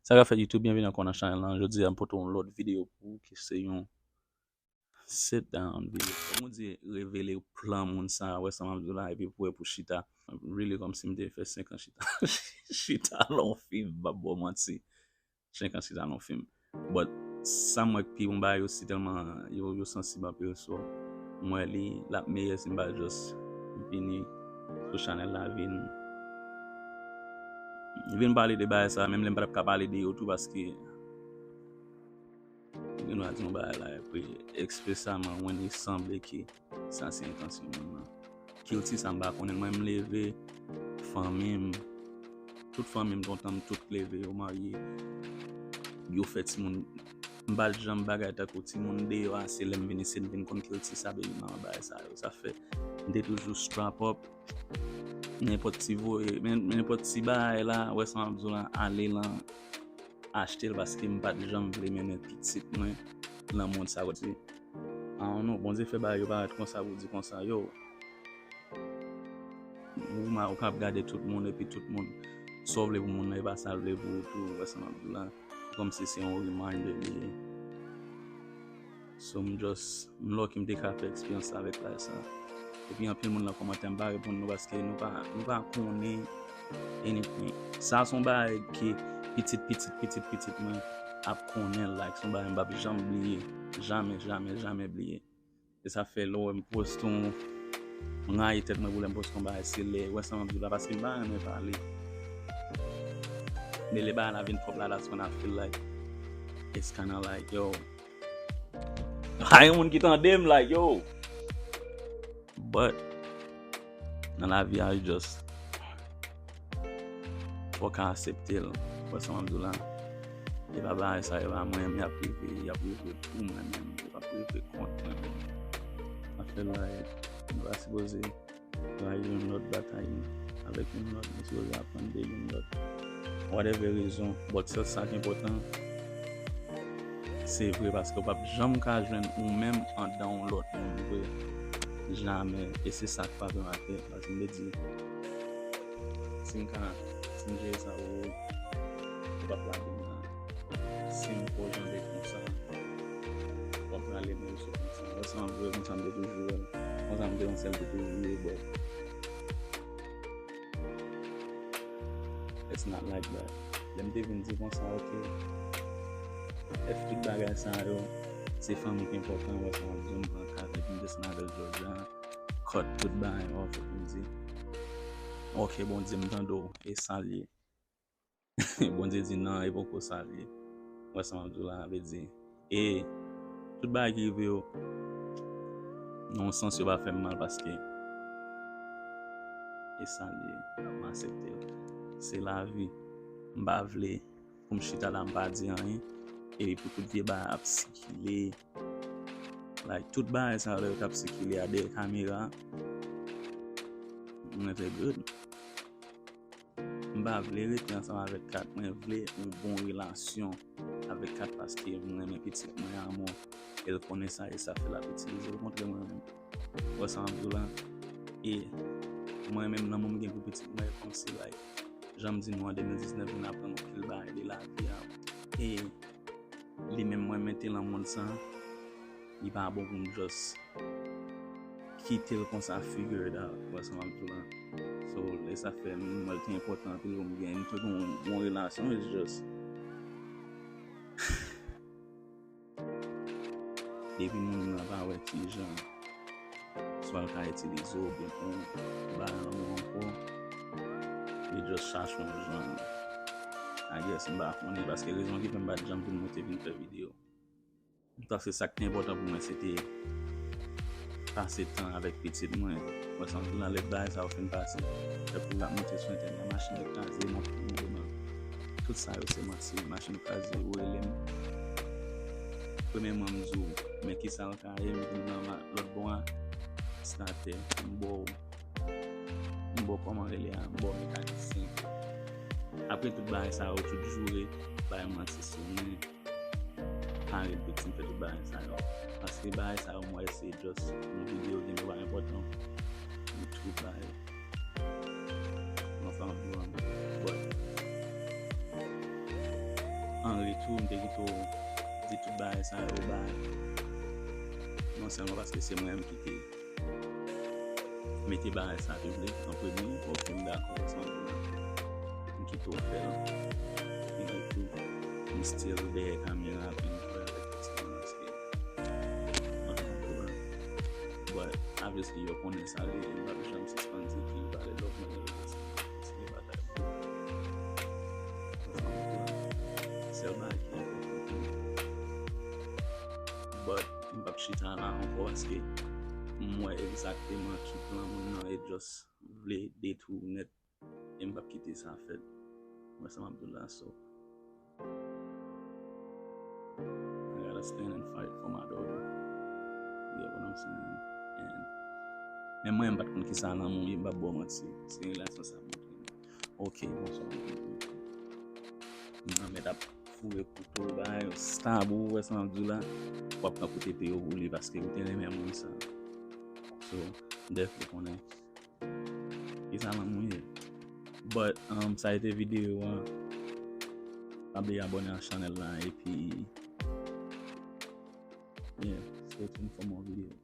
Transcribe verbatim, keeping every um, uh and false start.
Sa k ap fèt YouTube, byenveni ankò nan chanèl lan. Jodi a, m pote yon lòt videyo pou ou ki se yon sit down videyo. Kòm ou di, revele plan moun sa, wè sa m ap di w la, epi pou wè pou chita. Really, kòmsi m te fè senk an chita. Chita lan yon fim, m p ap ba w manti. Senk an chita lan yon fim. But, sa m wè k pi bon bagay yo, se tèlman yo, yo sansib anpil, so, m wè li, l ap meyè si m pa just vini sou chanèl la, vin, vin pale de bagay sa, menm lè m pa t ap ka pale de yo tou, paske, gen dwa di yon bagay la, epi ekspresaman, mwen, li sanble ke sa se entansyon moun nan. Kilti sa m pa konnen. Mwen, m leve, fanmi m, tout fanmi m, tonton m, tout leve, yo marye, yo fè timoun. M pa t janm bagay tankou timoun deyò a, se lè m vin isit, m vin konn kilti sa, baby mama, bagay sa yo. Sa fè, m te toujou strap up. Nenpòt ti voye, men, nenpòt ti bagay la, wè sa m ap di w la, ale lan, achte l, paske m pa t janm vle mennen pitit mwen nan mond sa, kote, I don't know, Bondye fè bagay yo parèt konsa pou di konsa, yo, ou ma-, ou ka ap gade tout moun, epi tout moun, sa w vle pou moun nan, e pa sa l vle pou ou tou, wè sa m ap di w la. Kòmsi se yon reminder li ye. So, m just, m lucky m te ka fè eksperyans sa avèk live sa. Epi anpil moun nan kòmantè, m pa reponn nou paske nou pa, nou pa konnen anything. Sa se yon bagay ke pitit, pitit, pitit, pitit mwen ap konnen, like, se yon bagay m p ap janm bliye. Jamè, jamè, jamè bliye. E sa fè lè w wè m poste yon, m rayi tèt mwen pou lè m poste yon bagay, se lè, wè sa m ap di w la, paske m pa renmen pale. Men lè bagay la vin twòp la, that's when I feel like, it's kinda like, yo, pa gen moun ki tande m, like, yo. But, nan lavi a, you just, fò w ka aksepte l. Wè sa m ap di w la. E pa bagay sa, e pa mwen, y ap rive, y ap rive pou mwen menm. Yo p ap rive kont mwen menm. Afè la, nou pa sipoze rayi youn lòt, batay avèk youn lòt, nou sipoze aprann de youn lòt. Whatever rezon, but sèl sa k enpòtan, se vre, paske w p ap janm ka jwenn ou menm anndan yon lòt moun vre. Jamè. E se sa k frape m atè, paske m te di, si m ka, si m jere sa, ou, ou p ap lage m la. Si m fè w janbe konsa, w ap rale men w sou konsa. Wè sa m ap jwe konsa, m te toujou wè l. Konsa m te yon sèl te toujou ye, but it's not like that. Lè m te vin di konsa, ok, F, tout bagay sa yo, se fanmi ki enpòtan, wè sa m ap di w, m pran kat, epi m desann avè l jodi a, cut tout bagay off, epi m di, ok, Bondye, m tande w, e sa l ye. Bondye di non, e poko sa l ye. Wè sa m ap di w la, vle di, e tout bagay ki rive yo, nan yon sans, yo pa fè m mal paske e sa l ye, m aksepte l. Se lavi. M pa vle pou m chita la, m pa di anyen, epi pou tout vye bagay ap sikile. Like, tout bagay sa yo, lè yo t ap sikile a dèyè kamera, mwen te good. M pa vle rete ansanm avèk Kat. Mwen vle yon bon relasyon avèk Kat paske mwen renmen pitit mwen anmò. E l konnen sa, e sa fè l ap itilize l kont mwen menm. Wè sa m ap di w la? E mwen menm, lanmou m gen pou pitit mwen, e kòmsi, like, jan m di nou an de mil diznèf, vin aprann yon pil bagay de lavi a. E li menm, mwen mete l nan mond sa, li pa bon pou m just kite l konsa, figure it out, wè sa m ap di w la. So, e sa fè m wè l te enpòtan anpil pou m gen, m te gen yon bon relasyon, it's just, depi moun nan pa wè kijan, swa l ka itilize w, oubyen pou yon bagay lanmou ankò, li just chache yon jan, I guess, m pa konnen, paske rezon ki fè m pa t janm vin monte vin fè videyo. Paske sa k te enpòtan pou mwen, se te pase tan avèk pitit mwen. Wè sa m di w la, lè bagay sa yo fin pase, lè pou l ap monte sou entènèt, machin yo kraze, mwen, mwen, mwen, tout sa yo se manti, machin yo kraze, ou rele m. Premyèman, m di w, men kisa l ka ye, m di w nan ma-, lòt bò a, statè, m ba w, m ba w kòman rele a, m ba w mekanisyen. Apre tout bagay sa yo, tout joure, bay manti sou mwen. Pa ret viktim fè tout bagay sa yo. Paske bagay sa yo, m wè se just yon videyo ki pa enpòtan. Yon trip bagay. Mwen fè yon vlog. But, An retou, m te kite w di tout bagay sa yo bay. Non sèlman paske se mwen menm ki te mete bagay sa te vle an premye, ok, m dakò, sa m vle. M kite w fè l. An retou, m still dèyè kamera, epi m jwe avèk ti moun paske But obviously, yo konnen sa li ye, m p ap janm sispann di ki valè lòt mwen gen, se, se yon batay. Sèl bagay ki enpòtan pou mwen. But m p ap chita la ankò paske m wè egzakteman ki plan moun nan e just vle detwi w nèt. E m p ap kite sa fèt. Mwen sa m ap di w la, so I gotta stand and fight for my daughter. You get what I'm saying? And men mwen, m pa t konn ki sa lanmou ye, m p ap ba w manti. Se relasyon sa montre m. Ok, bonswa. M nan mèt ap foure kouto, bagay yo stab, ou wè sa m ap di w la. W ap pran kout epe yo pou li paske ou te renmen moun sa. So, dèf ou konnen ki sa lanmou ye. But um, sa a été videyo a. Pa bliye abòne ak chanèl la epi yeah, stay tuned for more videos.